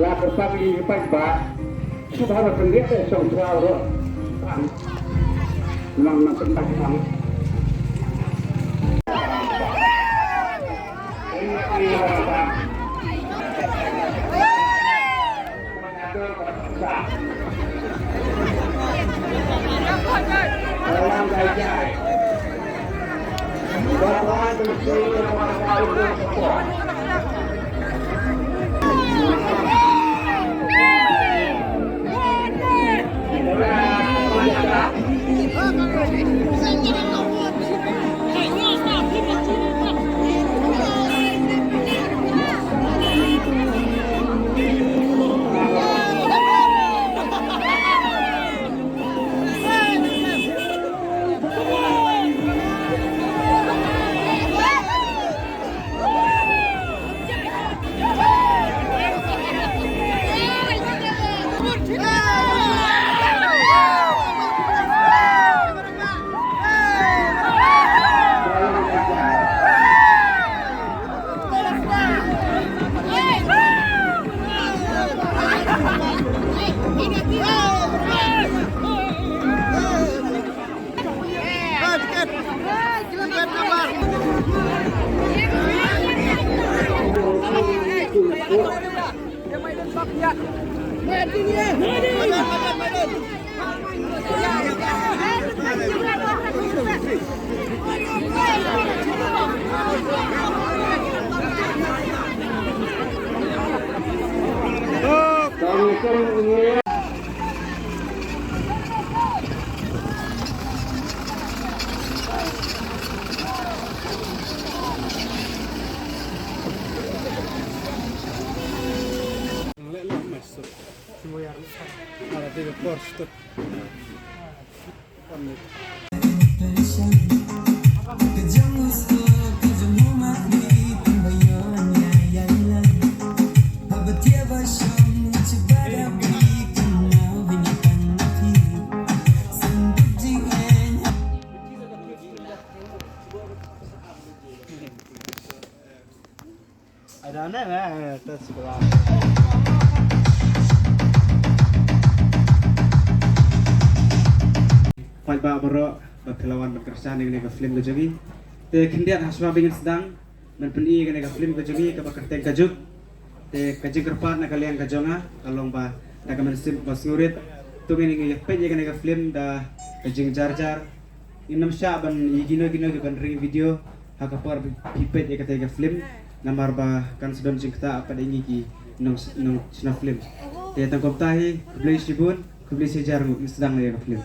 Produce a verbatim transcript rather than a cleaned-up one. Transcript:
La kyrpad ïa ki paidbah shu ba la pyndiah te shong thaw ruh. Nang nang pyndiah nang. Paidbah baroh ba phi la wan ban kyrshan ïa kane ka film ka jong ngi. Te khyndiat hashwa ba ngin sdang, men pyni ïa kane ka film ka jong ngi kaba kyrteng Ka Juk. Te ka jingkyrpad na ka liang ka jong nga ka long ba da ka mynsiem ba sngewrit to ngin ïa peit ïa kane ka film da ka jingjar jar. Ngin ym shah ban ïa kino kino ki ban ring video ha ka por ba phi peit ïa kata ka film, namar ba kan sa don jingktah pat ïa ngi ki nong nong shna film. Te tang kumta hi, khublei shibun, khublei shihajar ngut, ngin sdang ïa ka film.